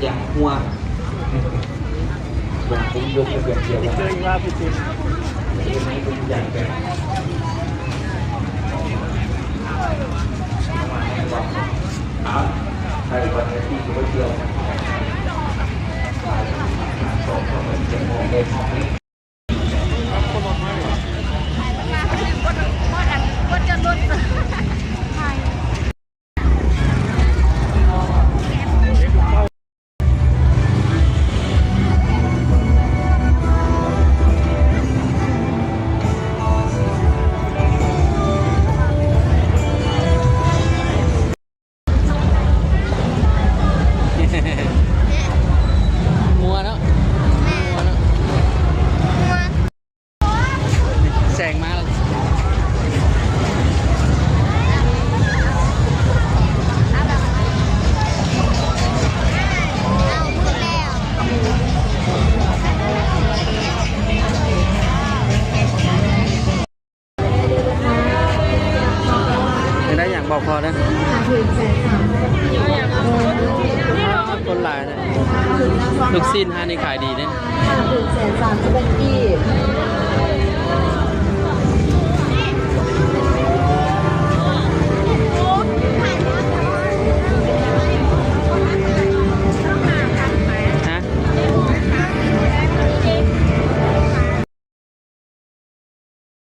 ຢາກຫົວ ຢາກຄົນຍົກໄປເປັນດຽວກັນ ເອີ ໃຫ້ເພິ່ນຢາກແບບ ເອົາ ໃຫ້ວັນອາທິດໄປທ່ຽວ ມ່ວນເນາະ ມ່ວນເນາະ ແສງມາແລ້ວ. ໄດ້ຫຍັງບອກພໍ່ເດີ ຄົນຫຼາຍເດ້ ລູກຊີ້ນຮ້ານນີ້ຂາຍດີເດ້.